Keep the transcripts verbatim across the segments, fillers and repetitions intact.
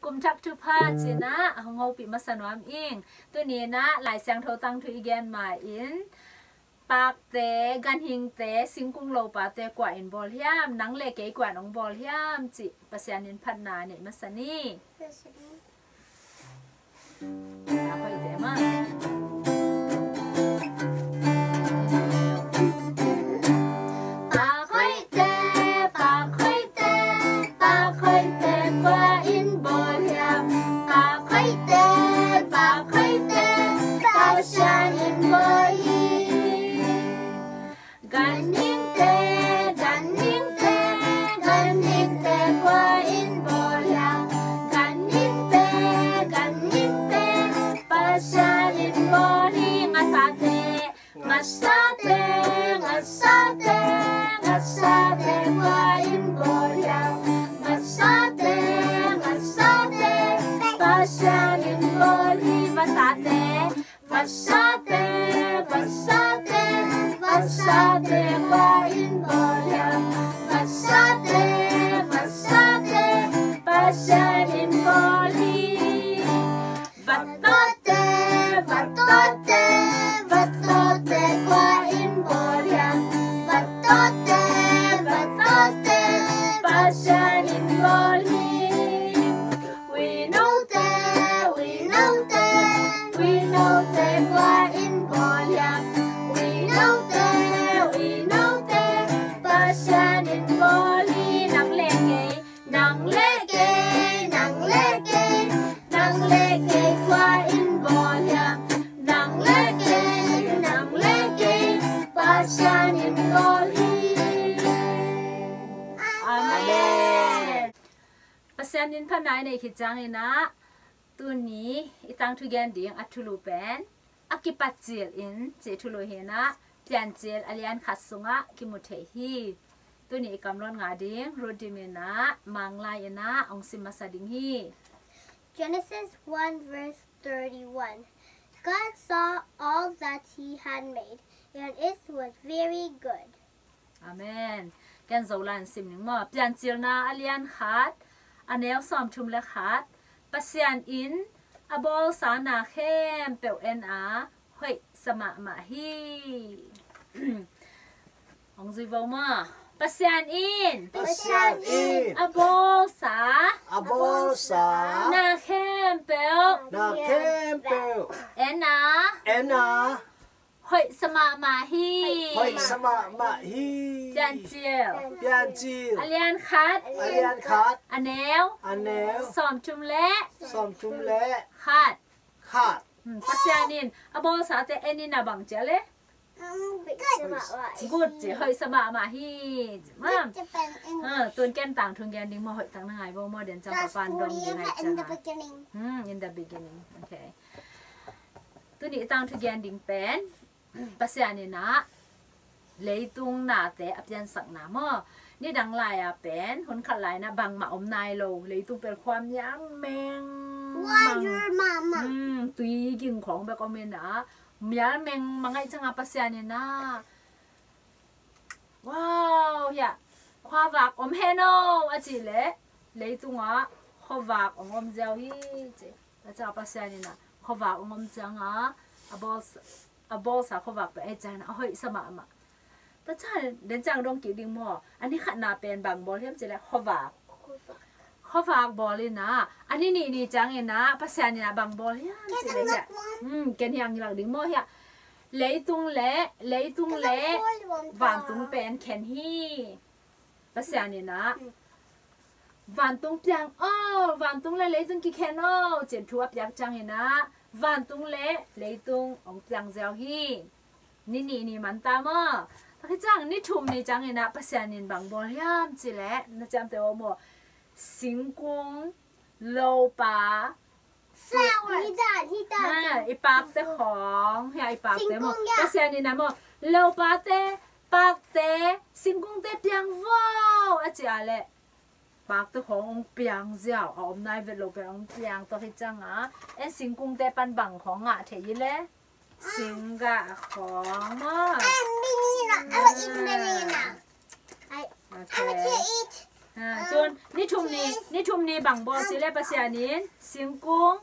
Kum thak thupha cinah hong hopih masa nuam ing. Tuni inah Lai Siangtho tangthu i gen ma-in pakte, ganhingte, singkung lopate kua in bawl hiam, nang le kei kua in hong bawl hiam cih Pasian in phatna neih masa ni. Pakhoihte, pakhoihte, pakhoihte kua in bawl hiam? Pakhoihte, pakhoihte, Pasian in bawl hi. Ganhingte, ganhingte, ganhingte kua in bawl hiam? Ganhingte, ganhingte, Pasian in bawl hi. Ngasate, ngasate, ngasate, ngasate kua in bawl hiam? Ngasate, ngasate, Pasian in bawl hi. Vasate, vasate, vasate, vasate kua in bawl hiam? Vasate, vasate, Pasian in bawl hi. Vatawte, vatawte, vatawte kua in bawl hiam? Vatawte, vatawte, Pasian in bawl hi. Uinote, uinote, uinote kua in bawl hiam? Uinote, uinote, Pasian in bawl hi. Nang le kei, nang le kei, nang le kei, nang le kei kua in bawl hiam? Nang le kei, nang le kei, Pasian in bawl hi. Amen. Pasian in phatna i neih khit ciangin ah tuni i tangthu gen ding a thulu pen A Kipat Cil In cih thulu hi-in ah Piancil a lian khat sungah kimu thei hi. Tuni i kamlot ngah ding Ruth Dim in ah Mang Lai in ah hong sim masa ding hi. Genesis one verse thirty-one. God saw all that he had made, and it was very good. Amen. Ken Zo lai-in sim ning maw. Piancilna a lian khat, a neu sawmthum le khat. Pasian in a bawlsa na khempeuh en a, hoih sa mahmah hi. Hong zui vo maw. Pasian in, Pasian in a bawlsa, a bawlsa na khempeuh, na khempeuh en a, en a, hoih sa mahmah hi. Hoih sa mahmah hi. Piancil, Piancil a lian khat, a lian khat, a neu, a neu sawmthum le, sawmthum le khat, khat. Hmm, Pasian in a bawlsate en in a bang ci a le? Good ci, hoih sa mahmah hi. Mam. Ha, tun ken tangthu gen ding maw, hoih tak na ngai vo maw, den ciang Papa'n dong ding ngai ciang. Hmm, in the beginning. Okay. Tuni i tangthu gen ding pen Pasian in ah leitung nate a piansakna maw. Nidang lai-a pen hun khat lai-in ah bangmah om nai lo. Leitung pen khua mialmeng, hmm, tui ging khawng bek om in ah, mialmeng mang ahih ciangin Pasian in ah, wow, hiah khuavak om hen aw a cih leh leitungah khuavak hong om ziau hi ci. Tua ciangin Pasian in ah khuavak hong om ciangin a bawlsa, a bawlsa khuavak pen ahih ciangin a hoih sa mahmah. Tua ciangin den ciang dong kik ding maw. A ni khatna pen bang bawl hiam cih leh khuavak, khuavak bawl in ah, a ni nih ni ciangin ah Pasian in ah bang bawl hiam cih leh hiah, hmm, ken hiah hong hilh ding maw hiah. Leitung le, leitung le vantung pen khen hi. Pasian in ah vantung piang aw, vantung le leitung kikhen aw, ci-in thu a piak ciangin ah vantung le leitung hong piang ziau hi. Ni nih ni man ta maw. Tua khit ciang ni thum ni ciangin ah Pasian in bang bawl hiam cih leh, na ciamteh aw maw, singkung, lopa, flower. Hi dan, hi dan. Ha, i pakte khawng, hiah i pakte maw. Singkung, ya. Pasian in ah maw, lopate, pakte, singkungte piang vo a ci a leh pakte khawng hong piang ziau, a om nai vet lo pen hong piang. Tua khit ciangin en singkungte pan bang khawng ngah thei hi leh? Singgah khawng maw. I'm banana. I will eat banana. I, I want to eat. Ha, cun ni thum ni, ni thum ni bang bawl ci le Pasian in singkung,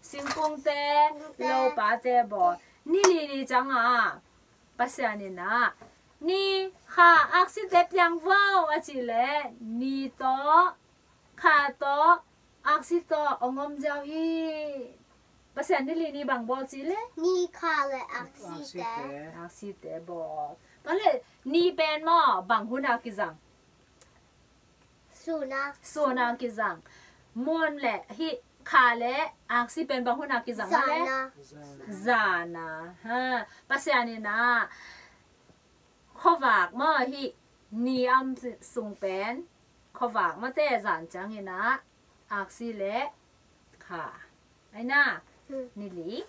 singkungte, lopate bawl. Ni li ni ciangah Pasian in ah ni kha aksite piang vo a ci le ni tawh, kha tawh, aksi tawh hong om ziau hi. Pasian ni li ni bang bawl ci le? Ni kha le aksite. Aksite bawl. Tua le ni pen maw bang hun a kizang? Sun a. Sun a kizang. Mun le hih kha le aksi pen bang hun a kizang le? Zan a. Zan a. Ha. Pasian in ah khuavak maw hih ni a om sung pen khuavak mawte zan ciangin ah aksi le kha. Ai na, ni li.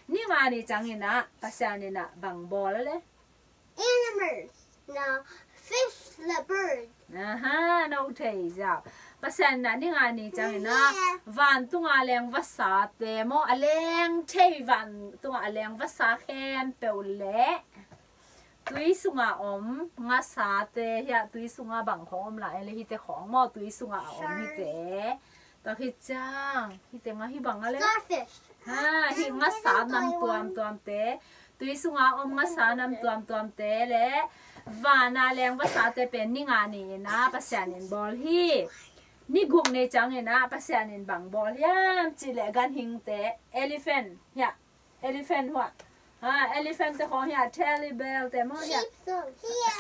Ni nga ni ciangin ah Pasian in ah bang bawl le? Animals. No, fish, the bird. Aha, no thei ziau. Pasian in ah ni nga ni ciangin ah vantung a leng vasate maw, a leng thei vantung a leng vasa khempeuh le tui sunga om ngasate, hiah tui sunga bang khawng om lai le hite khawng maw, tui sunga a om hite. Tua khit ciang hite nga hi bang a le? Starfish. Ha, hih ngasa nam tuamtuamte, tui sunga om ngasa nam tuamtuamte le vana leng vasate pen ni nga ni in ah Pasian in bawl hi. Ni guk ni ciangin ah Pasian in bang bawl hiam ci le ganhingte, elephant hiah. Elephant hua. Ha, elephant te khawng hiah, teddy bear te maw hiah.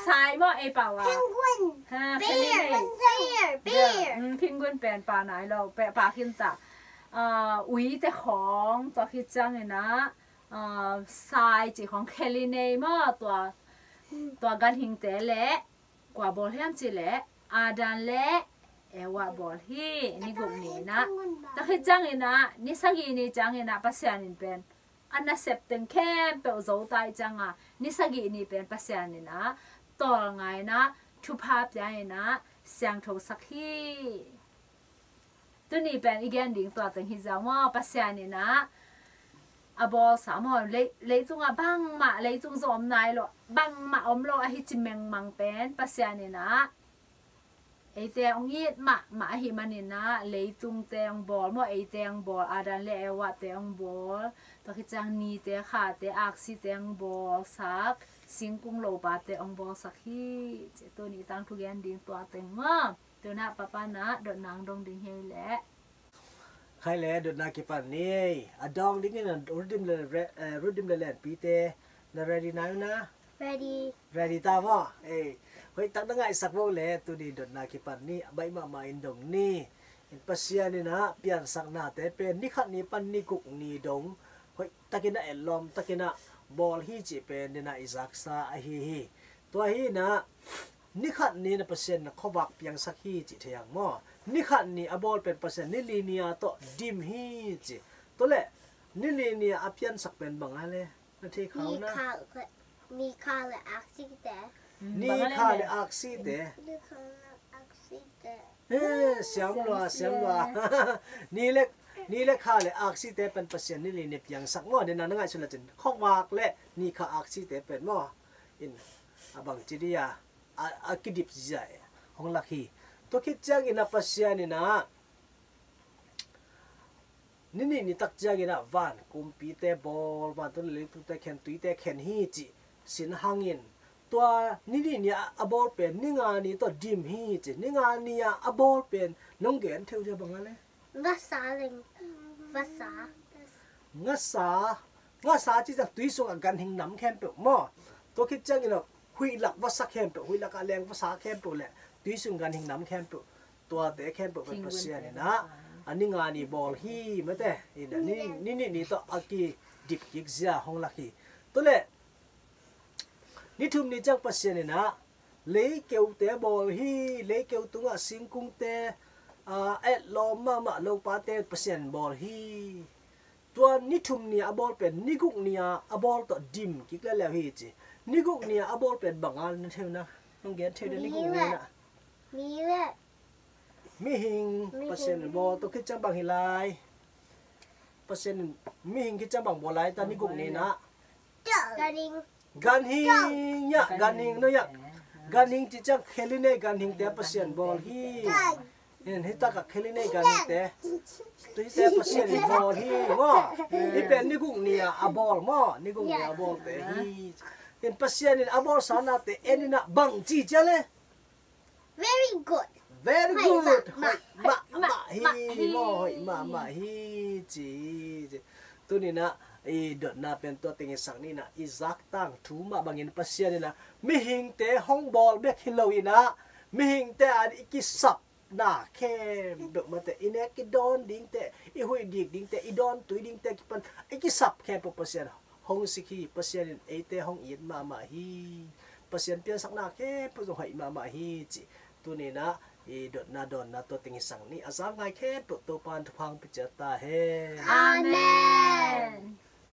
Sai maw ei pau a? Penguin. Ha, bear. Penguin pen pa nai lo, pa khin ta. Ui te khawng tua khit ciangin ah sai ci khawng kheli nei maw tua, tua ganhingte le kua bawl hiam ci le Adam le Eva bawl hi. Ni guk ni in ah. Tua khit ciangin ah ni sagih ni ciangin ah Pasian in pen a nasep teng khempeuh zo tai cianga ni sagih ni pen Pasian in ah tawlnga in ah thupha pia in ah siangthosak hi. Tuni pen i gen ding tua teng hi ziau maw, Pasian in ah a bawlsa maw, lei, leitungah bangmah, leitung zawh om nai lo, bangmah om lo ahi ci mengmang pen Pasian in ah eite hong it mahmah ahi manin ah leitungte hong bawl maw, eite hong bawl, Adam le Eva te hong bawl, tua khit ciang nite, khate, aksite hong bawlsak, singkung lopate hong bawlsak hi. Ci tuni tangthu gen ding tua teng maw. Tuna papa na dotna hong dong ding hi leh. Khai le dotna kipan ni. A dong dingin a rudim le re-, eh, rudim le lenpite na ready na uh na? Ready. Ready ta maw? Eh, hoih tak na ngaihsak vo le tuni dotna kipan ni. A baih mahmah in dong ni. In Pasian in ah piansaknate pen ni khat ni pan ni guk ni dong hoih takin a etlawm takin a bawl hi cih pen dena i zaksa ahi hi. Tua hi in ah ni khat ni na Pasian na khuavak piangsak hi cih thei ang maw? Ni khat ni a bawl pen Pasian ni li ni a tawh dim hi ci. Tua le ni li ni a a piansak pen bang a le? Na thei khau na. Ni kha le aksite. Ni kha le aksite. Ni kha le aksite. Eh, siam lua, siam lua. Ni le, ni le kha le aksite pen Pasian ni li ni piangsak maw? Dena na ngaihsun la cin khuavak le ni kha aksite pen maw? In a bang ci dia a, a kidip zia e hong lak hi. Tua khit ciangin a Pasian in ah ni nih ni tak ciangin ah van kumpite bawl, vantung le leitungte khen, tuite khen hi cih sin hangin tua ni nih ni a, a bawl pen ni nga ni tawh dim hi cih, ni nga ni a a bawl pen nong gen theu dia bang a le? Ngasa leng vasa. Ngasa, ngasa cih ciang tui sungah ganhing nam khempeuh maw? Tua khit ciangin a huih lak vasa khempeuh, huih lak a leng vasa khempeuh le tui sung ganhing nam khempeuh, tuate khempeuh pen Pasian in ah a ni nga ni bawl hi mate. In a ni, ni nih ni tawh a kidip kik zia hong lak hi. Tua le ni thum ni ciang Pasian in ah leikeute bawl hi, leikeu tungah singkungte, a etlawm mahmah lopate Pasian bawl hi. Tua ni thum ni a a bawl pen ni guk ni a a bawl tawh dim kik leuleu hi ci. Ni guk ni a a bawl pen bang a na theu na? Nong gen theu dia ni guk ni na. Mi le. Mihing. Mihing. Pasian bawl tua khit ciang bang hi lai? Pasian mihing khit ciang bang bawl lai ta ni guk ni na? Ganhing. Ganhing ya, ganhing no ya. Ganhing ci ciang khel i nei ganhingte Pasian bawl hi. Hin hi takah khel i nei ganhingte, tu hite Pasian in bawl hi maw. Hi pen ni guk ni-a a bawl maw, ni guk ni-a a bawlte hi. Hin Pasian in a bawlsa nate en inah bang ci cia le? Very good. Very good. Hoih mahmah hi maw, hoih mahmah hi ci hi. Tuninah i dotna pen tua teng i sak ninah, i zak tangthu mah bangin Pasian inah mihingte hong bawl bek hi lo inah, mihingte a i kisapna khempeuh mate, i nek i dawn dingte, i huih dik dingte, i dawn tui dingte kipan i kisap khempeuh Pasian hong sik hi. Pasian in eite hong it mahmah hi. Pasian piansakna khempeuh zong hoih mahmah hi ci. Tuninah i dotna dawnna tua teng i sak ni, a zak ngai khempeuh Topa in thupha hong pia ciat ta hen. Amen.